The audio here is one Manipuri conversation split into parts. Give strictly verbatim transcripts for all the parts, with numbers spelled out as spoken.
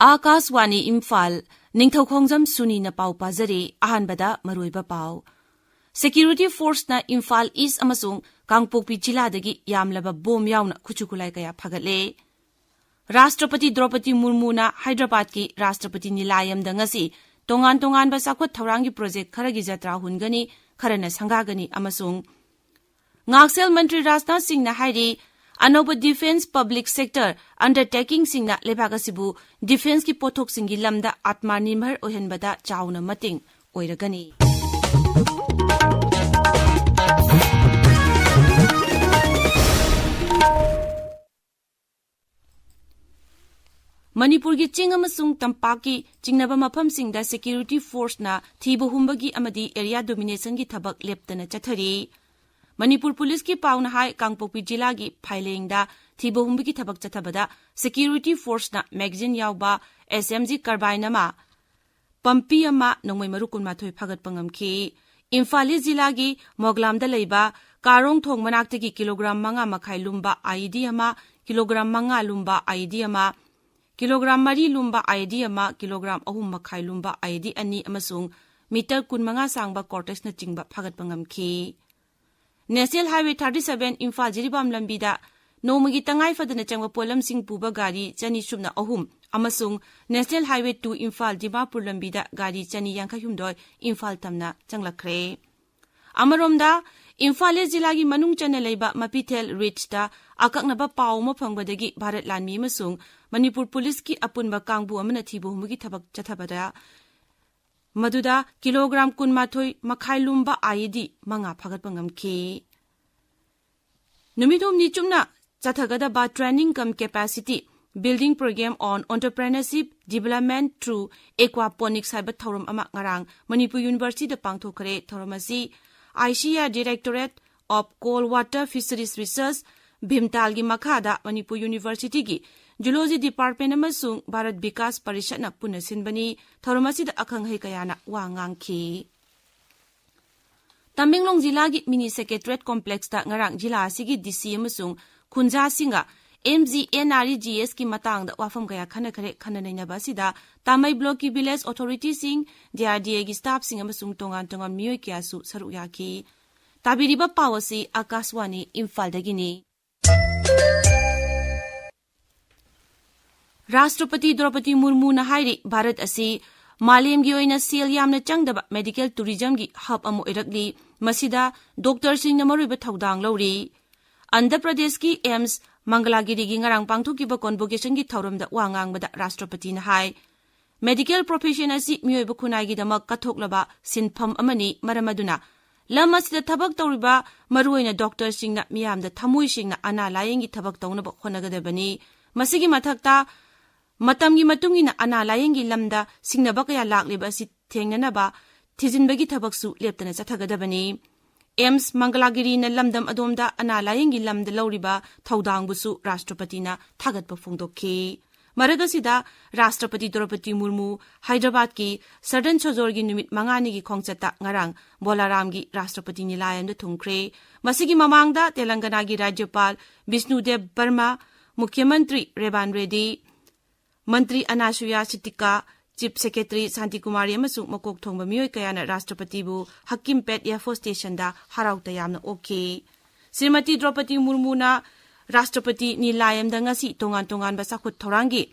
ꯑꯥꯀꯥꯁꯋꯥꯅꯤ ꯏꯝꯐꯥꯜ, ꯅꯤꯡꯊꯧꯈꯣꯡꯖꯝ ꯁꯨꯅꯤꯅ ꯄꯥꯎ ꯄꯥꯖꯔꯤ꯫ ꯑꯍꯥꯟꯕꯗ ꯃꯔꯨꯑꯣꯏꯕ ꯄꯥꯎ꯫ ꯁꯦꯀ꯭ꯌꯨꯔꯤꯇꯤ ꯐꯣꯔꯁꯅ ꯏꯝꯐꯥꯜ ꯏꯁ ꯑꯃꯁꯨꯡ ꯀꯥꯡꯄꯣꯛꯄꯤ ꯖꯤꯂꯥꯗꯒꯤ ꯌꯥꯝꯂꯕ ꯕꯣꯝ ꯌꯥꯎꯅ ꯈꯨꯠꯁꯨ ꯈꯨꯠꯂꯥꯏ ꯀꯌꯥ ꯐꯥꯒꯠꯂꯦ꯫ ꯔꯥꯁꯇ꯭ꯔꯄꯇꯤ ꯗ꯭ꯔꯧꯄꯗꯤ ꯃꯨꯔꯃꯨꯅ ꯍꯥꯏꯗ꯭ꯔꯕꯥꯗꯀꯤ ꯔꯥꯁꯇ꯭ꯔꯄꯇꯤ ꯅꯤꯂꯥꯌꯝꯗ ꯉꯁꯤ ꯇꯣꯉꯥꯟ ꯇꯣꯉꯥꯟꯕ ꯆꯥꯎꯈꯠ ꯊꯧꯔꯥꯡꯒꯤ ꯄ꯭ꯔꯣꯖꯦꯛ ꯈꯔꯒꯤ ꯖꯇ꯭ꯔꯥ ꯍꯨꯟꯒꯅꯤ, ꯈꯔꯅ ꯁꯪꯒꯥꯒꯅꯤ ꯑꯃꯁꯨꯡ ꯉꯥꯛꯁꯦꯜ ꯃꯟꯇ꯭ꯔꯤ ꯔꯥꯖꯅꯥꯊ ꯁꯤꯡꯅ ꯍꯥꯏꯔꯤ, ꯑꯅꯧꯕ ꯗꯤꯐꯦꯟꯁ ꯄꯕ꯭ꯂꯤꯛ ꯁꯦꯛꯇꯔ ꯑꯟꯗꯔꯇꯦꯀꯤꯡꯁꯤꯡꯅ ꯂꯩꯕꯥꯛ ꯑꯁꯤꯕꯨ ꯗꯤꯐꯦꯟꯁꯀꯤ ꯄꯣꯠꯊꯣꯛꯁꯤꯡꯒꯤ ꯂꯝꯗ ꯑꯥꯠꯃꯅꯤꯔꯚꯔ ꯑꯣꯏꯍꯟꯕꯗ ꯆꯥꯎꯅ ꯃꯇꯦꯡ ꯑꯣꯏꯔꯒꯅꯤ꯫ ꯃꯅꯤꯄꯨꯔꯒꯤ ꯆꯤꯡ ꯑꯃꯁꯨꯡ ꯇꯝꯄꯥꯛꯀꯤ ꯆꯤꯡꯅꯕ ꯃꯐꯝꯁꯤꯡꯗ ꯁꯦꯀ꯭ꯌꯨꯔꯤꯇꯤ ꯐꯣꯔꯁꯅ ꯊꯤꯕ ꯍꯨꯝꯕꯒꯤ ꯑꯃꯗꯤ ꯑꯦꯔꯤꯌꯥ ꯗꯣꯃꯤꯅꯦꯁꯟꯒꯤ ꯊꯕꯛ ꯂꯦꯞꯇꯅ ꯆꯠꯊꯔꯤ꯫ ꯃꯅꯤꯄꯨꯔ ꯄꯨꯂꯤꯁꯀꯤ ꯄꯥꯎꯅ ꯍꯥꯏ, ꯀꯥꯡꯄꯣꯛꯄꯤ ꯖꯤꯂꯥꯒꯤ ꯐꯥꯏꯂꯦꯡꯗ ꯊꯤꯕ ꯍꯨꯝꯕꯒꯤ ꯊꯕꯛ ꯆꯠꯊꯕꯗ ꯁꯦꯀ꯭ꯌꯨꯔꯤꯇꯤ ꯐꯣꯔꯁꯅ ꯃꯦꯒꯥꯖꯤꯟ ꯌꯥꯎꯕ ꯑꯦꯁ ꯑꯦꯝ ꯖꯤ ꯀꯥꯔꯕꯥꯏꯟ ꯑꯃ, ꯄꯝꯄꯤ ꯑꯃ, ꯅꯣꯡꯃꯩ ꯃꯔꯨ ꯀꯨꯟꯃꯥꯊꯣꯏ ꯐꯥꯒꯠꯄ ꯉꯝꯈꯤ꯫ ꯏꯝꯐꯥꯜ ꯏꯁ ꯖꯤꯂꯥꯒꯤ ꯃꯣꯒꯂꯥꯝꯗ ꯂꯩꯕ ꯀꯥꯔꯣꯡ ꯊꯣꯡ ꯃꯅꯥꯛꯇꯒꯤ ꯀꯤꯂꯣꯒ꯭ꯔꯥꯝ ꯃꯉꯥ ꯃꯈꯥꯏ ꯂꯨꯝꯕ ꯑꯥꯏꯏꯗꯤ ꯑꯃ, ꯀꯤꯂꯣꯒ꯭ꯔꯥꯝ ꯃꯉꯥ ꯂꯨꯝꯕ ꯑꯥꯏꯏꯗꯤ ꯑꯃ, ꯀꯤꯂꯣꯒ꯭ꯔꯥꯝ ꯃꯔꯤ ꯂꯨꯝꯕ ꯑꯥꯏꯏꯗꯤ ꯑꯃ, ꯀꯤꯂꯣꯒ꯭ꯔꯥꯝ ꯑꯍꯨꯝ ꯃꯈꯥꯏ ꯂꯨꯝꯕ ꯑꯥꯏꯏꯗꯤ ꯑꯅꯤ ꯑꯃꯁꯨꯡ ꯃꯤꯇꯔ ꯀꯨꯟꯃꯉꯥ ꯁꯥꯡꯕ ꯀꯣꯔꯇꯦꯛꯁꯅꯆꯤꯡꯕ ꯐꯥꯒꯠꯄ ꯉꯝꯈꯤ꯫ National highway thirty seven Imphal Jiribam ꯂꯝꯕꯤꯗ ꯅꯣꯡꯃꯒꯤ ꯇꯉꯥꯏ ꯐꯗꯅ ꯆꯪꯕ ꯄꯣꯠꯂꯝꯁꯤꯡ ꯄꯨꯕ ꯒꯥꯔꯤ ꯆꯅꯤ ꯁꯨꯞꯅ ꯑꯍꯨꯝ ꯑꯃꯁꯨꯡ national highway two Imphal Dimapur ꯂꯝꯕꯤꯗ ꯒꯥꯔꯤ ꯆꯅꯤ ꯌꯥꯡꯈꯩ ꯍꯨꯝꯗꯣꯏ ꯏꯝꯐꯥꯜ ꯇꯝꯅ ꯆꯪꯂꯛꯈ꯭ꯔꯦ꯫ ꯑꯃꯔꯣꯝꯗ, ꯏꯝꯐꯥꯜ ꯏꯁ ꯖꯤꯂꯥꯒꯤ ꯃꯅꯨꯡ ꯆꯟꯅ ꯂꯩꯕ ꯃꯄꯤꯊꯦꯜ ꯔꯤꯖꯇ ꯑꯀꯛꯅꯕ ꯄꯥꯎ ꯑꯃ ꯐꯪꯕꯗꯒꯤ ꯚꯥꯔꯠ ꯂꯥꯟꯃꯤ ꯑꯃꯁꯨꯡ ꯃꯅꯤꯄꯨꯔ ꯄꯨꯂꯤꯁꯀꯤ ꯑꯄꯨꯟꯕ ꯀꯥꯡꯕꯨ ꯑꯃꯅ ꯊꯤꯕ ꯍꯨꯝꯕꯒꯤ ꯊꯕꯛ ꯆꯠꯊꯕꯗ ꯃꯗꯨꯗ ꯀꯤꯂꯣꯒ꯭ꯔꯥꯝ ꯀꯨꯟꯃꯥꯊꯣꯏ ꯃꯈꯥꯏ ꯂꯨꯝꯕ ꯑꯥꯏꯏꯗꯤ ꯃꯉꯥ ꯐꯥꯒꯠꯄ ꯉꯝꯈꯤ꯫ ꯅꯨꯃꯤꯠ ꯍꯨꯝꯅꯤ ꯆꯨꯞꯅ ꯆꯠꯊꯒꯗꯕ Training cum Capacity Building Program on Entrepreneurship Development through Aquaponics ꯍꯥꯏꯕ ꯊꯧꯔꯝ ꯑꯃ ꯉꯔꯥꯡ ꯃꯅꯤꯄꯨꯔ ꯌꯨꯅꯤꯚꯔꯁꯤꯇꯤꯗ ꯄꯥꯡꯊꯣꯛꯈ꯭ꯔꯦ꯫ ꯊꯧꯔꯝ ꯑꯁꯤ I C A R Directorate of Cold Water Fisheries Research, ꯚꯤꯝꯇꯥꯜꯒꯤ ꯃꯈꯥꯗ ꯃꯅꯤꯄꯨꯔ ꯌꯨꯅꯤꯚꯔꯁꯤꯇꯤꯒꯤ ꯖꯨꯂꯣꯖꯤ ꯗꯤꯄꯥꯔꯠꯃꯦꯟ ꯑꯃꯁꯨꯡ ꯚꯥꯔꯠ ꯕꯤꯀꯥꯁ ꯄꯔꯤꯁꯠꯅ ꯄꯨꯟꯅ ꯁꯤꯟꯕꯅꯤ꯫ ꯊꯧꯔꯝ ꯑꯁꯤꯗ ꯑꯈꯪ ꯑꯍꯩ ꯀꯌꯥꯅ ꯋꯥ ꯉꯥꯡꯈꯤ꯫ ꯇꯃꯦꯡꯂꯣꯡ ꯖꯤꯂꯥꯒꯤ ꯃꯤꯅꯤ ꯁꯦꯀ꯭ꯔꯦꯇꯔꯤꯌꯦꯠ ꯀꯣꯝꯄ꯭ꯂꯦꯛꯁꯇ ꯉꯔꯥꯡ ꯖꯤꯂꯥ ꯑꯁꯤꯒꯤ ꯗꯤ ꯁꯤ ꯑꯃꯁꯨꯡ ꯈꯨꯟꯖꯥꯁꯤꯡꯒ M G N R E G ꯑꯦꯁꯀꯤ ꯃꯇꯥꯡꯗ ꯋꯥꯐꯝ ꯀꯌꯥ ꯈꯟꯅꯈ꯭ꯔꯦ꯫ ꯈꯟꯅ ꯅꯩꯅꯕ ꯑꯁꯤꯗ ꯇꯥꯃꯩ ꯕ꯭ꯂꯣꯛꯀꯤ ꯚꯤꯂꯦꯖ ꯑꯣꯊꯣꯔꯤꯇꯤꯁꯤꯡ, ꯗꯤ ꯑꯥꯔ ꯗꯤ ꯑꯦꯒꯤ ꯁ꯭ꯇꯥꯐꯁꯤꯡ ꯑꯃꯁꯨꯡ ꯇꯣꯉꯥꯟ ꯇꯣꯉꯥꯟꯕ ꯃꯤꯑꯣꯏ ꯀꯌꯥꯁꯨ ꯁꯔꯨꯛ ꯌꯥꯈꯤ꯫ ꯇꯥꯕꯤꯔꯤꯕ ꯄꯥꯎ ꯑꯁꯤ ꯑꯥꯀꯥꯁꯋꯥꯅꯤ ꯏꯝꯐꯥꯜꯗꯒꯤꯅꯤ꯫ ꯔꯥꯁꯇ꯭ꯔꯄꯇꯤ ꯗ꯭ꯔꯧꯄꯗꯤ ꯃꯨꯔꯃꯨꯅ ꯍꯥꯏꯔꯤ, ꯚꯥꯔꯠ ꯑꯁꯤ ꯃꯥꯂꯦꯝꯒꯤ ꯑꯣꯏꯅ ꯁꯦꯜ ꯌꯥꯝꯅ ꯆꯪꯗꯕ ꯃꯦꯗꯤꯀꯦꯜ ꯇꯨꯔꯤꯖꯝꯒꯤ ꯍꯕ ꯑꯃ ꯑꯣꯏꯔꯛꯂꯤ꯫ ꯃꯁꯤꯗ ꯗꯣꯛꯇꯔꯁꯤꯡꯅ ꯃꯔꯨꯑꯣꯏꯕ ꯊꯧꯗꯥꯡ ꯂꯧꯔꯤ꯫ ꯑꯟꯙ꯭ꯔ ꯄ꯭ꯔꯗꯦꯁꯀꯤ ꯑꯦꯝꯁ ꯃꯪꯒꯂꯥꯒꯤꯔꯤꯒꯤ ꯉꯔꯥꯡ ꯄꯥꯡꯊꯣꯛꯈꯤꯕ ꯀꯣꯟꯚꯣꯀꯦꯁꯟꯒꯤ ꯊꯧꯔꯝꯗ ꯋꯥ ꯉꯥꯡꯕꯗ ꯔꯥꯁꯇ꯭ꯔꯄꯇꯤꯅ ꯍꯥꯏ, ꯃꯦꯗꯤꯀꯦꯜ ꯄ꯭ꯔꯣꯐꯦꯁꯟ ꯑꯁꯤ ꯃꯤꯑꯣꯏꯕ ꯈꯨꯟꯅꯥꯏꯒꯤꯗꯃꯛ ꯀꯠꯊꯣꯛꯂꯕ ꯁꯤꯟꯐꯝ ꯑꯃꯅꯤ꯫ ꯃꯔꯝ ꯑꯗꯨꯅ ꯂꯝ ꯑꯁꯤꯗ ꯊꯕꯛ ꯇꯧꯔꯤꯕ ꯃꯔꯨꯑꯣꯏꯅ ꯗꯣꯛꯇꯔꯁꯤꯡꯅ ꯃꯤꯌꯥꯝꯗ ꯊꯃꯣꯏ ꯁꯦꯡꯅ ꯑꯅꯥ ꯂꯥꯌꯦꯡꯒꯤ ꯊꯕꯛ ꯇꯧꯅꯕ ꯍꯣꯠꯅꯒꯗꯕꯅꯤ꯫ ꯃꯁꯤꯒꯤ ꯃꯊꯛꯇ ꯃꯇꯝꯒꯤ ꯃꯇꯨꯡ ꯏꯟꯅ ꯑꯅꯥ ꯂꯥꯌꯦꯡꯒꯤ ꯂꯝꯗ ꯁꯤꯡꯅꯕ ꯀꯌꯥ ꯂꯥꯛꯂꯤꯕ ꯑꯁꯤ ꯊꯦꯡꯅꯅꯕ ꯊꯤꯖꯤꯟꯕꯒꯤ ꯊꯕꯛꯁꯨ ꯂꯦꯞꯇꯅ ꯆꯠꯊꯒꯗꯕꯅꯤ꯫ ꯑꯦꯝꯁ ꯃꯪꯒꯂꯥꯒꯤꯔꯤꯅ ꯂꯝꯗꯝ ꯑꯗꯣꯝꯗ ꯑꯅꯥ ꯂꯥꯌꯦꯡꯒꯤ ꯂꯝꯗ ꯂꯧꯔꯤꯕ ꯊꯧꯗꯥꯡꯕꯨꯁꯨ ꯔꯥꯁꯇ꯭ꯔꯄꯇꯤꯅ ꯊꯥꯒꯠꯄ ꯐꯣꯡꯗꯣꯛꯈꯤ꯫ ꯃꯔꯛ ꯑꯁꯤꯗ, ꯔꯥꯁꯇ꯭ꯔꯄꯇꯤ ꯗ꯭ꯔꯧꯄꯗꯤ ꯃꯨꯔꯃꯨ ꯍꯥꯏꯗ꯭ꯔꯕꯥꯗꯀꯤ ꯁꯗꯟ ꯁꯣꯖꯣꯔꯒꯤ ꯅꯨꯃꯤꯠ ꯃꯉꯥꯅꯤꯒꯤ ꯈꯣꯡꯆꯠꯇ ꯉꯔꯥꯡ ꯕꯣꯂꯥꯔꯥꯝꯒꯤ ꯔꯥꯁꯇ꯭ꯔꯄꯇꯤ ꯅꯤꯂꯥꯌꯝꯗ ꯊꯨꯡꯈ꯭ꯔꯦ꯫ ꯃꯁꯤꯒꯤ ꯃꯃꯥꯡꯗ ꯇꯦꯂꯪꯒꯅꯥꯒꯤ ꯔꯥꯖ꯭ꯌꯄꯥꯜ ꯕꯤꯁꯅꯨꯗꯦꯕ ꯕꯔꯃꯥ, ꯃꯨꯈ꯭ꯌ ꯃꯟꯇ꯭ꯔꯤ ꯔꯦꯕꯥꯟ ꯔꯦꯗꯤ, ꯃꯟꯇ꯭ꯔꯤ ꯑꯅꯥꯁꯨꯌꯥ ꯁꯤꯇꯤꯀꯥ, ꯆꯤꯐ ꯁꯦꯀ꯭ꯔꯦꯇꯔꯤ ꯁꯥꯟꯇꯤꯀꯨꯃꯥꯔꯤ ꯑꯃꯁꯨꯡ ꯃꯀꯣꯛ ꯊꯣꯡꯕ ꯃꯤꯑꯣꯏ ꯀꯌꯥꯅ ꯔꯥꯁꯇ꯭ꯔꯄꯇꯤꯕꯨ ꯍꯀꯤꯝꯄꯦꯠ ꯑꯦꯌꯔꯐꯣꯔꯁ ꯁ꯭ꯇꯦꯁꯟꯗ ꯍꯔꯥꯎ ꯇꯌꯥꯝꯅ ꯑꯣꯛꯈꯤ꯫ ꯁ꯭ꯔꯤꯃꯇꯤ ꯗ꯭ꯔꯧꯄꯗꯤ ꯃꯨꯔꯃꯨꯅ ꯔꯥꯁꯇ꯭ꯔꯄꯇꯤ ꯅꯤꯂꯥꯌꯝꯗ ꯉꯁꯤ ꯇꯣꯉꯥꯟ ꯇꯣꯉꯥꯟꯕ ꯆꯥꯎꯈꯠ ꯊꯧꯔꯥꯡꯒꯤ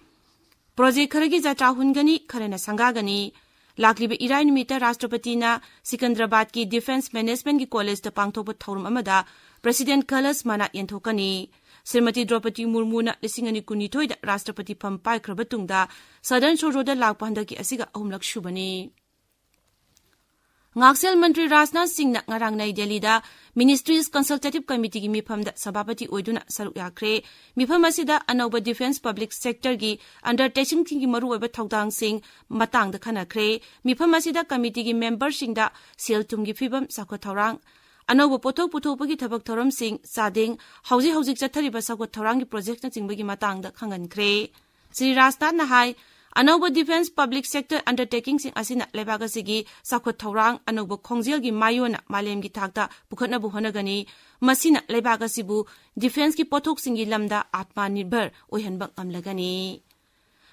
ꯄ꯭ꯔꯣꯖꯦꯛ ꯈꯔꯒꯤ ꯖꯇ꯭ꯔꯥ ꯍꯨꯟꯒꯅꯤ, ꯈꯔꯅ ꯁꯪꯒꯥꯒꯅꯤ꯫ ꯂꯥꯛꯂꯤꯕ ꯏꯔꯥꯏ ꯅꯨꯃꯤꯠꯇ ꯔꯥꯁꯇ꯭ꯔꯄꯇꯤꯅ ꯁꯤꯀꯟꯗ꯭ꯔꯕꯥꯗꯀꯤ ꯗꯤꯐꯦꯟꯁ ꯃꯦꯅꯦꯖꯃꯦꯟꯠꯀꯤ ꯀꯣꯂꯦꯖꯇ ꯄꯥꯡꯊꯣꯛꯄ ꯊꯧꯔꯝ ꯑꯃꯗ ꯄ꯭ꯔꯦꯁꯤꯗꯦꯟꯠ ꯀꯂꯁ ꯃꯅꯥ ꯌꯦꯟꯊꯣꯛꯀꯅꯤ꯫ ꯁ꯭ꯔꯤꯃꯇꯤ ꯗ꯭ꯔꯧꯄꯗꯤ ꯃꯨꯔꯃꯨꯅ ꯂꯤꯁꯤꯡ ꯑꯅꯤ ꯀꯨꯟꯅꯤꯊꯣꯏꯗ ꯔꯥꯁꯇ꯭ꯔꯄꯇꯤ ꯐꯝ ꯄꯥꯏꯈ꯭ꯔꯕ ꯇꯨꯡꯗ ꯁꯗꯟ ꯁꯣꯖꯣꯗ ꯂꯥꯛꯄ ꯍꯟꯗꯛꯀꯤ ꯑꯁꯤꯒ ꯑꯍꯨꯝꯂꯛ ꯁꯨꯕꯅꯤ꯫ ꯉꯥꯛꯁꯦꯜ ꯃꯟꯇ꯭ꯔꯤ ꯔꯥꯖꯅꯥꯊ ꯁꯤꯡꯅ ꯉꯔꯥꯡ ꯅꯩ ꯗꯦꯜꯂꯤꯗ ꯃꯤꯅꯤꯁꯇ꯭ꯔꯤꯁ ꯀꯟꯁꯜꯇꯦꯇꯤꯚ ꯀꯃꯤꯇꯤꯒꯤ ꯃꯤꯐꯝꯗ ꯁꯚꯥꯄꯇꯤ ꯑꯣꯏꯗꯨꯅ ꯁꯔꯨꯛ ꯌꯥꯈ꯭ꯔꯦ꯫ ꯃꯤꯐꯝ ꯑꯁꯤꯗ ꯑꯅꯧꯕ ꯗꯤꯐꯦꯟꯁ ꯄꯕ꯭ꯂꯤꯛ ꯁꯦꯛꯇꯔꯒꯤ ꯑꯟꯗꯔꯇꯦꯀꯤꯡꯁꯤꯡꯒꯤ ꯃꯔꯨꯑꯣꯏꯕ ꯊꯧꯗꯥꯡꯁꯤꯡ ꯃꯇꯥꯡꯗ ꯈꯟꯅꯈ꯭ꯔꯦ꯫ ꯃꯤꯐꯝ ꯑꯁꯤꯗ ꯀꯃꯤꯇꯤꯒꯤ ꯃꯦꯝꯕꯔꯁꯤꯡꯗ ꯁꯦꯜ ꯊꯨꯝꯒꯤ ꯐꯤꯕꯝ, ꯆꯥꯎꯈꯠ ꯊꯧꯔꯥꯡ, ꯑꯅꯧꯕ ꯄꯣꯠꯊꯣꯛ ꯄꯨꯊꯣꯛꯄꯒꯤ ꯊꯕꯛ ꯊꯧꯔꯝꯁꯤꯡ, ꯆꯥꯗꯤꯡ, ꯍꯧꯖꯤꯛ ꯍꯧꯖꯤꯛ ꯆꯠꯊꯔꯤꯕ ꯆꯥꯎꯈꯠ ꯊꯧꯔꯥꯡꯒꯤ ꯄ꯭ꯔꯣꯖꯦꯛꯅꯆꯤꯡꯕꯒꯤ ꯃꯇꯥꯡꯗ ꯈꯪꯍꯟꯈ꯭ꯔꯦ꯫ ꯁ꯭ꯔꯤ ꯔꯥꯖꯅꯥꯊꯅ ꯍꯥꯏ, ꯑꯅꯧꯕ defence public sector undertakingꯁꯤꯡ ꯑꯁꯤꯅ ꯂꯩꯕꯥꯛ ꯑꯁꯤꯒꯤ ꯆꯥꯎꯈꯠ ꯊꯧꯔꯥꯡ ꯑꯅꯧꯕ ꯈꯣꯡꯖꯦꯜꯒꯤ ꯃꯥꯌꯣꯟꯅ ꯃꯥꯂꯦꯝꯒꯤ ꯊꯥꯛꯇ ꯄꯨꯈꯠꯅꯕ ꯍꯣꯠꯅꯒꯅꯤ꯫ ꯃꯁꯤꯅ ꯂꯩꯕꯥꯛ ꯑꯁꯤꯕꯨ defenceꯀꯤ ꯄꯣꯠꯊꯣꯛꯁꯤꯡꯒꯤ ꯂꯝꯗ ꯑꯥꯠꯃꯅꯤꯔꯚꯔ ꯑꯣꯏꯍꯟꯕ ꯉꯝꯂꯒꯅꯤ꯫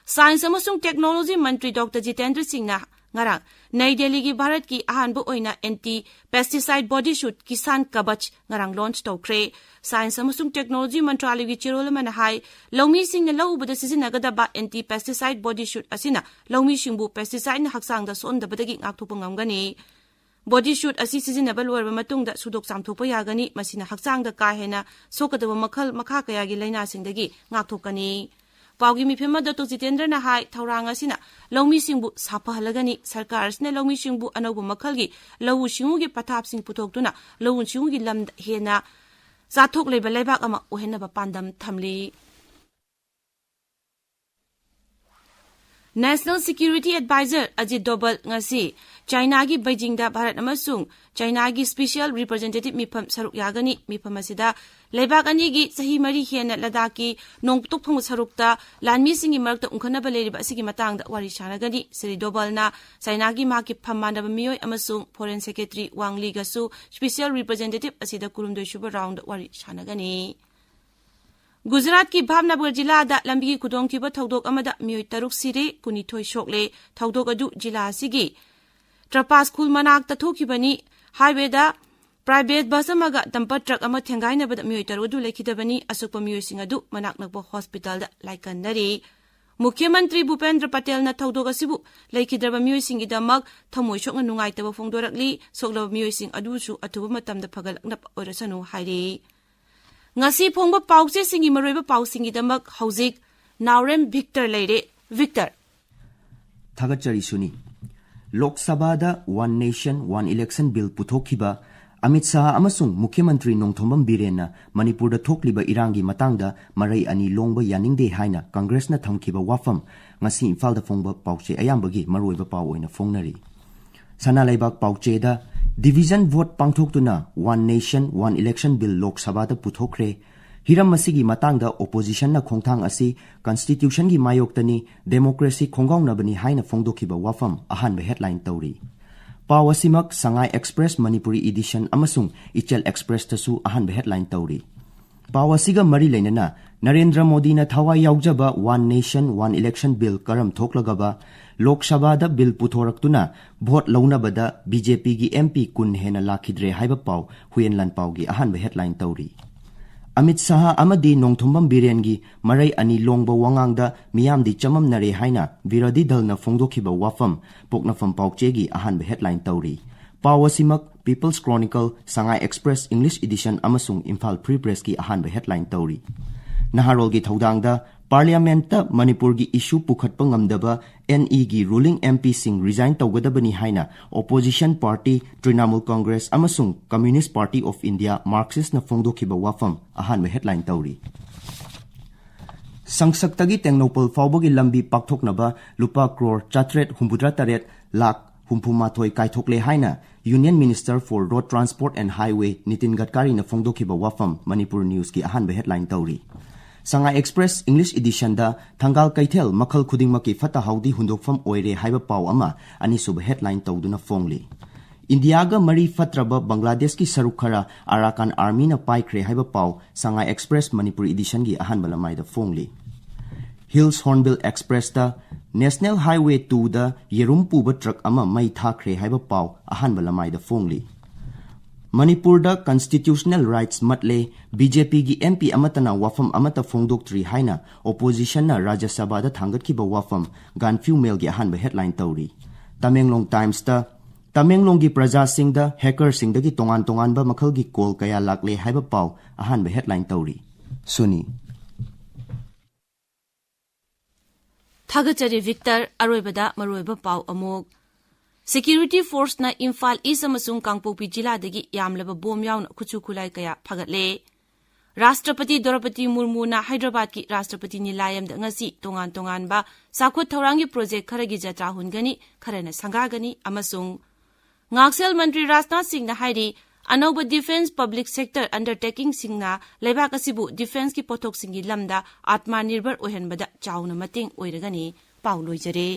Science ꯑꯃꯁꯨꯡ Technology ꯃꯟꯇ꯭ꯔꯤ ꯗꯣꯛꯇꯔ ꯖꯤꯇꯦꯟꯗ꯭ꯔ ꯁꯤꯡꯅ ꯉꯔꯥꯡ ꯅꯩ ꯗꯦꯜꯂꯤꯒꯤ ꯚꯥꯔꯠꯀꯤ ꯑꯍꯥꯟꯕ ꯑꯣꯏꯅ anti pesticide body suit Kisan Kavach ꯉꯔꯥꯡ launch ꯇꯧꯈ꯭ꯔꯦ꯫ Science ꯑꯃꯁꯨꯡ Technology ꯃꯟꯇ꯭ꯔꯥꯂꯌꯒꯤ ꯆꯦꯔꯣꯜ ꯑꯃꯅ ꯍꯥꯏ, ꯂꯧꯃꯤꯁꯤꯡꯅ ꯂꯧ ꯎꯕꯗ ꯁꯤꯖꯤꯟꯅꯒꯗꯕ anti pesticide body suit ꯑꯁꯤꯅ ꯂꯧꯃꯤꯁꯤꯡꯕꯨ pesticideꯅ ꯍꯛꯆꯥꯡꯗ ꯁꯣꯛꯍꯟꯗꯕꯗꯒꯤ ꯉꯥꯛꯊꯣꯛꯄ ꯉꯝꯒꯅꯤ꯫ Body suit ꯑꯁꯤ ꯁꯤꯖꯤꯟꯅꯕ ꯂꯣꯏꯔꯕ ꯃꯇꯨꯡꯗ ꯁꯨꯗꯣꯛ ꯆꯥꯝꯊꯣꯛꯄ ꯌꯥꯒꯅꯤ꯫ ꯃꯁꯤꯅ ꯍꯛꯆꯥꯡꯗ ꯀꯥ ꯍꯦꯟꯅ ꯁꯣꯛꯀꯗꯕ ꯃꯈꯜ ꯃꯈꯥ ꯀꯌꯥꯒꯤ ꯂꯥꯏꯅꯥꯁꯤꯡꯗꯒꯤ ꯉꯥꯛꯊꯣꯛꯀꯅꯤ꯫ ꯄꯥꯎꯒꯤ ꯃꯤꯐꯝ ꯑꯗꯨꯗ ꯗꯣꯛꯇꯔ ꯖꯤꯇꯦꯟꯗ꯭ꯔꯅ ꯍꯥꯏ, ꯊꯧꯔꯥꯡ ꯑꯁꯤꯅ ꯂꯧꯃꯤꯁꯤꯡꯕꯨ ꯁꯥꯐꯍꯜꯂꯒꯅꯤ꯫ ꯁꯔꯀꯥꯔ ꯑꯁꯤꯅ ꯂꯧꯃꯤꯁꯤꯡꯕꯨ ꯑꯅꯧꯕ ꯃꯈꯜꯒꯤ ꯂꯧꯎ ꯁꯤꯡꯎꯒꯤ ꯄꯊꯥꯞꯁꯤꯡ ꯄꯨꯊꯣꯛꯇꯨꯅ ꯂꯧꯎ ꯁꯤꯡꯎꯒꯤ ꯂꯝꯗ ꯍꯦꯟꯅ ꯆꯥꯊꯣꯛ ꯂꯩꯕ ꯂꯩꯕꯥꯛ ꯑꯃ ꯑꯣꯏꯍꯟꯅꯕ ꯄꯥꯟꯗꯝ ꯊꯝꯂꯤ꯫ National Security Advisor ꯑꯖꯤꯠ ꯗꯣꯚꯜ ꯉꯁꯤ ꯆꯥꯏꯅꯥꯒꯤ ꯕꯩꯖꯤꯡꯗ ꯚꯥꯔꯠ ꯑꯃꯁꯨꯡ ꯆꯥꯏꯅꯥꯒꯤ special representative ꯃꯤꯐꯝ ꯁꯔꯨꯛ ꯌꯥꯒꯅꯤ꯫ ꯃꯤꯐꯝ ꯑꯁꯤꯗ ꯂꯩꯕꯥꯛ ꯑꯅꯤꯒꯤ ꯆꯍꯤ ꯃꯔꯤ ꯍꯦꯟꯅ ꯂꯗꯥꯈꯀꯤ ꯅꯣꯡꯄꯣꯛ ꯊꯪꯕ ꯁꯔꯨꯛꯇ ꯂꯥꯟꯃꯤꯁꯤꯡꯒꯤ ꯃꯔꯛꯇ ꯎꯪꯈꯠꯅꯕ ꯂꯩꯔꯤꯕ ꯑꯁꯤꯒꯤ ꯃꯇꯥꯡꯗ ꯋꯥꯔꯤ ꯁꯥꯟꯅꯒꯅꯤ꯫ ꯁ꯭ꯔꯤ ꯗꯣꯚꯜꯅ ꯆꯥꯏꯅꯥꯒꯤ ꯃꯍꯥꯛꯀꯤ ꯐꯝ ꯃꯥꯟꯅꯕ ꯃꯤꯑꯣꯏ ꯑꯃꯁꯨꯡ Foreign Secretary Wang Liꯒꯁꯨ special representative ꯑꯁꯤꯗ ꯀꯨꯟꯍꯨꯝꯗꯣꯏ ꯁꯨꯕ roundꯗ ꯋꯥꯔꯤ ꯁꯥꯟꯅꯒꯅꯤ꯫ ꯒꯨꯖꯔꯥꯠꯀꯤ ꯚꯥꯕꯅꯒꯔ ꯖꯤꯂꯥꯗ ꯂꯝꯕꯤꯒꯤ ꯈꯨꯗꯣꯡꯊꯤꯕ ꯊꯧꯗꯣꯛ ꯑꯃꯗ ꯃꯤꯑꯣꯏ ꯇꯔꯨꯛ ꯁꯤꯔꯦ, ꯀꯨꯟꯅꯤꯊꯣꯏ ꯁꯣꯛꯂꯦ꯫ ꯊꯧꯗꯣꯛ ꯑꯗꯨ ꯖꯤꯂꯥ ꯑꯁꯤꯒꯤ ꯇ꯭ꯔꯄꯥꯁ ꯈꯨꯜ ꯃꯅꯥꯛꯇ ꯊꯣꯛꯈꯤꯕꯅꯤ꯫ Highwayꯗ private bus ꯑꯃꯒ dumper truck ꯑꯃ ꯊꯦꯡꯒꯥꯏꯅꯕꯗ ꯃꯤꯑꯣꯏ ꯇꯔꯨꯛ ꯑꯗꯨ ꯂꯩꯈꯤꯗꯕꯅꯤ꯫ ꯑꯁꯣꯛꯄ ꯃꯤꯑꯣꯏꯁꯤꯡ ꯑꯗꯨ ꯃꯅꯥꯛ ꯅꯛꯄ hospitalꯗ ꯂꯥꯏꯀꯠꯅꯔꯤ꯫ ꯃꯨꯈ꯭ꯌ ꯃꯟꯇ꯭ꯔꯤ ꯚꯨꯄꯦꯟꯗ꯭ꯔ ꯄꯇꯦꯜꯅ ꯊꯧꯗꯣꯛ ꯑꯁꯤꯕꯨ ꯂꯩꯈꯤꯗ꯭ꯔꯕ ꯃꯤꯑꯣꯏꯁꯤꯡꯒꯤꯗꯃꯛ ꯊꯃꯣꯏ ꯁꯣꯛꯅ ꯅꯨꯡꯉꯥꯏꯇꯕ ꯐꯣꯡꯗꯣꯔꯛꯂꯤ꯫ ꯁꯣꯛꯂꯕ ꯃꯤꯑꯣꯏꯁꯤꯡ ꯑꯗꯨꯁꯨ ꯑꯊꯨꯕ ꯃꯇꯝꯗ ꯐꯒꯠꯂꯛꯅꯕ ꯑꯣꯏꯔꯁꯅꯨ ꯍꯥꯏꯔꯤ꯫ ꯉꯁꯤ ꯐꯣꯡꯕ ꯄꯥꯎꯆꯦꯁꯤꯡꯒꯤ ꯃꯔꯨꯑꯣꯏꯕ ꯄꯥꯎꯁꯤꯡꯒꯤꯗꯃꯛ ꯍꯧꯖꯤꯛ ꯅꯥꯎꯔꯦꯝ ꯚꯤꯛꯇꯔ ꯂꯩꯔꯦ꯫ ꯚꯤꯛꯇꯔ꯫ ꯊꯥꯒꯠꯆꯔꯤ ꯁꯨꯅꯤ꯫ ꯂꯣꯛ ꯁꯚꯥꯗ One Nation One Election Bill ꯄꯨꯊꯣꯛꯈꯤꯕ Amit Shah ꯑꯃꯁꯨꯡ ꯃꯨꯈ꯭ꯌ ꯃꯟꯇ꯭ꯔꯤ ꯅꯣꯡꯊꯣꯝꯕꯝ ꯕꯤꯔꯦꯟꯅ ꯃꯅꯤꯄꯨꯔꯗ ꯊꯣꯛꯂꯤꯕ ꯏꯔꯥꯡꯒꯤ ꯃꯇꯥꯡꯗ ꯃꯔꯩ ꯑꯅꯤ ꯂꯣꯡꯕ ꯌꯥꯅꯤꯡꯗꯦ ꯍꯥꯏꯅ ꯀꯪꯒ꯭ꯔꯦꯁꯅ ꯊꯝꯈꯤꯕ ꯋꯥꯐꯝ ꯉꯁꯤ ꯏꯝꯐꯥꯜꯗ ꯐꯣꯡꯕ ꯄꯥꯎꯆꯦ ꯑꯌꯥꯝꯕꯒꯤ ꯃꯔꯨꯑꯣꯏꯕ ꯄꯥꯎ ꯑꯣꯏꯅ ꯐꯣꯡꯅꯔꯤ꯫ ꯁꯅꯥ ꯂꯩꯕꯥꯛ ꯄꯥꯎꯆꯦꯗ division vote ꯄꯥꯡꯊꯣꯛꯇꯨꯅ One Nation One Election Bill ꯂꯣꯛ ꯁꯚꯥꯗ ꯄꯨꯊꯣꯛꯈ꯭ꯔꯦ꯫ ꯍꯤꯔꯝ ꯑꯁꯤꯒꯤ ꯃꯇꯥꯡꯗ oppositionꯅ ꯈꯣꯡꯊꯥꯡ ꯑꯁꯤ constitutionꯒꯤ ꯃꯥꯌꯣꯛꯇꯅꯤ, democracy ꯈꯣꯡꯒꯥꯎꯅꯕꯅꯤ ꯍꯥꯏꯅ ꯐꯣꯡꯗꯣꯛꯈꯤꯕ ꯋꯥꯐꯝ ꯑꯍꯥꯟꯕ headline ꯇꯧꯔꯤ꯫ ꯄꯥꯎ ꯑꯁꯤꯃꯛ Sangai Express Manipuri edition ꯑꯃꯁꯨꯡ Ichel Expressꯇꯁꯨ ꯑꯍꯥꯟꯕ headline ꯇꯧꯔꯤ꯫ ꯄꯥꯎ ꯑꯁꯤꯒ ꯃꯔꯤ ꯂꯩꯅꯅ ꯅꯔꯦꯟꯗ꯭ꯔ ꯃꯣꯗꯤꯅ ꯊꯋꯥꯏ ꯌꯥꯎꯖꯕ One Nation One Election Bill ꯀꯔꯝ ꯊꯣꯛꯂꯒꯕ ꯂꯣꯛ ꯁꯚꯥꯗ bill ꯄꯨꯊꯣꯔꯛꯇꯨꯅ vote ꯂꯧꯅꯕꯗ BJPꯒꯤ MP ꯀꯨꯟ ꯍꯦꯟꯅ ꯂꯥꯛꯈꯤꯗ꯭ꯔꯦ ꯍꯥꯏꯕ ꯄꯥꯎ ꯍꯨꯌꯦꯟ ꯂꯥꯟꯄꯥꯎꯒꯤ ꯑꯍꯥꯟꯕ headline ꯇꯧꯔꯤ꯫ ꯑꯃꯤꯠ ꯁꯍꯥ ꯑꯃꯗꯤ ꯅꯣꯡꯊꯣꯝꯕꯝ ꯕꯤꯔꯦꯟꯒꯤ ꯃꯔꯩ ꯑꯅꯤ ꯂꯣꯡꯕ ꯋꯥꯉꯥꯡꯗ ꯃꯤꯌꯥꯝꯗꯤ ꯆꯃꯝꯅꯔꯦ ꯍꯥꯏꯅ ꯕꯤꯔꯣꯙꯤ ꯗꯜꯅ ꯐꯣꯡꯗꯣꯛꯈꯤꯕ ꯋꯥꯐꯝ ꯄꯣꯛꯅꯐꯝ ꯄꯥꯎꯆꯦꯒꯤ ꯑꯍꯥꯟꯕ headline ꯇꯧꯔꯤ꯫ ꯄꯥꯎ ꯑꯁꯤꯃꯛ People's Chronicle, Sangai Express English edition ꯑꯃꯁꯨꯡ Imphal Free Pressꯀꯤ ꯑꯍꯥꯟꯕ headline ꯇꯧꯔꯤ꯫ ꯅꯍꯥꯔꯣꯜꯒꯤ ꯊꯧꯗꯥꯡꯗ Parliamentꯇ ꯃꯅꯤꯄꯨꯔꯒꯤ issue ꯄꯨꯈꯠꯄ ꯉꯝꯗꯕ NEꯒꯤ ruling MPꯁꯤꯡ resign ꯇꯧꯒꯗꯕꯅꯤ ꯍꯥꯏꯅ opposition party Trinamool Congress ꯑꯃꯁꯨꯡ Communist Party of India, Marxistꯅ ꯐꯣꯡꯗꯣꯛꯈꯤꯕ ꯋꯥꯐꯝ ꯑꯍꯥꯟꯕ headline ꯇꯧꯔꯤ꯫ ꯁꯪꯁꯛꯇꯒꯤ ꯇꯦꯡꯅꯧꯄꯜ ꯐꯥꯎꯕꯒꯤ ꯂꯝꯕꯤ ꯄꯥꯛꯊꯣꯛꯅꯕ ꯂꯨꯄꯥ ꯀ꯭ꯔꯣꯔ ꯆꯥꯇ꯭ꯔꯦꯠ ꯍꯨꯝꯐꯨꯇꯔꯥ ꯇꯔꯦꯠ ꯂꯥꯈ ꯍꯨꯝꯐꯨ ꯃꯥꯊꯣꯏ ꯀꯥꯏꯊꯣꯛꯂꯦ ꯍꯥꯏꯅ Union Minister for Road Transport and Highway Nitin ꯒꯗꯀꯥꯔꯤꯅ ꯐꯣꯡꯗꯣꯛꯈꯤꯕ ꯋꯥꯐꯝ ꯃꯅꯤꯄꯨꯔ Newsꯀꯤ ꯑꯍꯥꯟꯕ headline ꯇꯧꯔꯤ꯫ Sangai Express English editionꯗ ꯊꯪꯒꯥꯜ ꯀꯩꯊꯦꯜ ꯃꯈꯜ ꯈꯨꯗꯤꯡꯃꯛꯀꯤ ꯐꯠꯇ ꯍꯥꯎꯗꯤ ꯍꯨꯟꯗꯣꯛꯐꯝ ꯑꯣꯏꯔꯦ ꯍꯥꯏꯕ ꯄꯥꯎ ꯑꯃ ꯑꯅꯤꯁꯨꯕ headline ꯇꯧꯗꯨꯅ ꯐꯣꯡꯂꯤ꯫ ꯏꯟꯗꯤꯌꯥꯒ ꯃꯔꯤ ꯐꯠꯇ꯭ꯔꯕ ꯕꯪꯒ꯭ꯂꯥꯗꯦꯁꯀꯤ ꯁꯔꯨꯛ ꯈꯔ ꯑꯔꯥꯀꯥꯟ Armyꯅ ꯄꯥꯏꯈ꯭ꯔꯦ ꯍꯥꯏꯕ ꯄꯥꯎ Sangai Express Manipur editionꯒꯤ ꯑꯍꯥꯟꯕ ꯂꯃꯥꯏꯗ ꯐꯣꯡꯂꯤ꯫ Hills Hornbill Expressꯇ National Highway twoꯗ ꯌꯦꯔꯨꯝ ꯄꯨꯕ truck ꯑꯃ ꯃꯩ ꯊꯥꯈ꯭ꯔꯦ ꯍꯥꯏꯕ ꯄꯥꯎ ꯑꯍꯥꯟꯕ ꯂꯃꯥꯏꯗ ꯐꯣꯡꯂꯤ꯫ ꯃꯅꯤꯄꯨꯔꯗ constitutional rights ꯃꯠꯂꯦ, BJPꯒꯤ MP ꯑꯃꯠꯇꯅ ꯋꯥꯐꯝ ꯑꯃꯠꯇ ꯐꯣꯡꯗꯣꯛꯇ꯭ꯔꯤ ꯍꯥꯏꯅ oppositionꯅ ꯔꯥꯖ꯭ꯌ ꯁꯚꯥꯗ ꯊꯥꯡꯒꯠꯈꯤꯕ ꯋꯥꯐꯝ Gaanphiu Mailꯒꯤ ꯑꯍꯥꯟꯕ headline ꯇꯧꯔꯤ꯫ Tamenglong Timesꯇ ꯇꯃꯦꯡꯂꯣꯡꯒꯤ ꯄ꯭ꯔꯖꯥꯁꯤꯡꯗ hackerꯁꯤꯡꯗꯒꯤ ꯇꯣꯉꯥꯟ ꯇꯣꯉꯥꯟꯕ ꯃꯈꯜꯒꯤ call ꯀꯌꯥ ꯂꯥꯛꯂꯦ ꯍꯥꯏꯕ ꯄꯥꯎ ꯑꯍꯥꯟꯕ headline ꯇꯧꯔꯤ꯫ ꯁꯨꯅꯤ꯫ ꯊꯥꯒꯠꯆꯔꯤ ꯚꯤꯛꯇꯔ꯫ ꯑꯔꯣꯏꯕꯗ ꯃꯔꯨꯑꯣꯏꯕ ꯄꯥꯎ ꯑꯃꯨꯛ꯫ Security Forceꯅ ꯏꯝꯐꯥꯜ East ꯑꯃꯁꯨꯡ ꯀꯥꯡꯄꯣꯛꯄꯤ ꯖꯤꯂꯥꯗꯒꯤ ꯌꯥꯝꯂꯕ ꯕꯣꯝ ꯌꯥꯎꯅ ꯈꯨꯠꯁꯨ ꯈꯨꯠꯂꯥꯏ ꯀꯌꯥ ꯐꯥꯒꯠꯂꯦ꯫ ꯔꯥꯁꯇ꯭ꯔꯄꯇꯤ ꯗ꯭ꯔꯧꯄꯗꯤ ꯃꯨꯔꯃꯨꯅ ꯍꯥꯏꯗ꯭ꯔꯕꯥꯗꯀꯤ ꯔꯥꯁꯇ꯭ꯔꯄꯇꯤ ꯅꯤꯂꯥꯌꯝꯗ ꯉꯁꯤ ꯇꯣꯉꯥꯟ ꯇꯣꯉꯥꯟꯕ ꯆꯥꯎꯈꯠ ꯊꯧꯔꯥꯡꯒꯤ project ꯈꯔꯒꯤ ꯖꯇ꯭ꯔꯥ ꯍꯨꯟꯒꯅꯤ, ꯈꯔꯅ ꯁꯪꯒꯥꯒꯅꯤ ꯑꯃꯁꯨꯡ ꯉꯥꯛꯁꯦꯜ ꯃꯟꯇ꯭ꯔꯤ ꯔꯥꯖꯅꯥꯊ ꯁꯤꯡꯅ ꯍꯥꯏꯔꯤ, ꯑꯅꯧꯕ defence public sector undertakingꯁꯤꯡꯅ ꯂꯩꯕꯥꯛ ꯑꯁꯤꯕꯨ defenceꯀꯤ ꯄꯣꯠꯊꯣꯛꯁꯤꯡꯒꯤ ꯂꯝꯗ ꯑꯥꯠꯃ ꯅꯤꯔꯚꯔ ꯑꯣꯏꯍꯟꯕꯗ ꯆꯥꯎꯅ ꯃꯇꯦꯡ ꯑꯣꯏꯔꯒꯅꯤ꯫ ꯄꯥꯎ ꯂꯣꯏꯖꯔꯦ꯫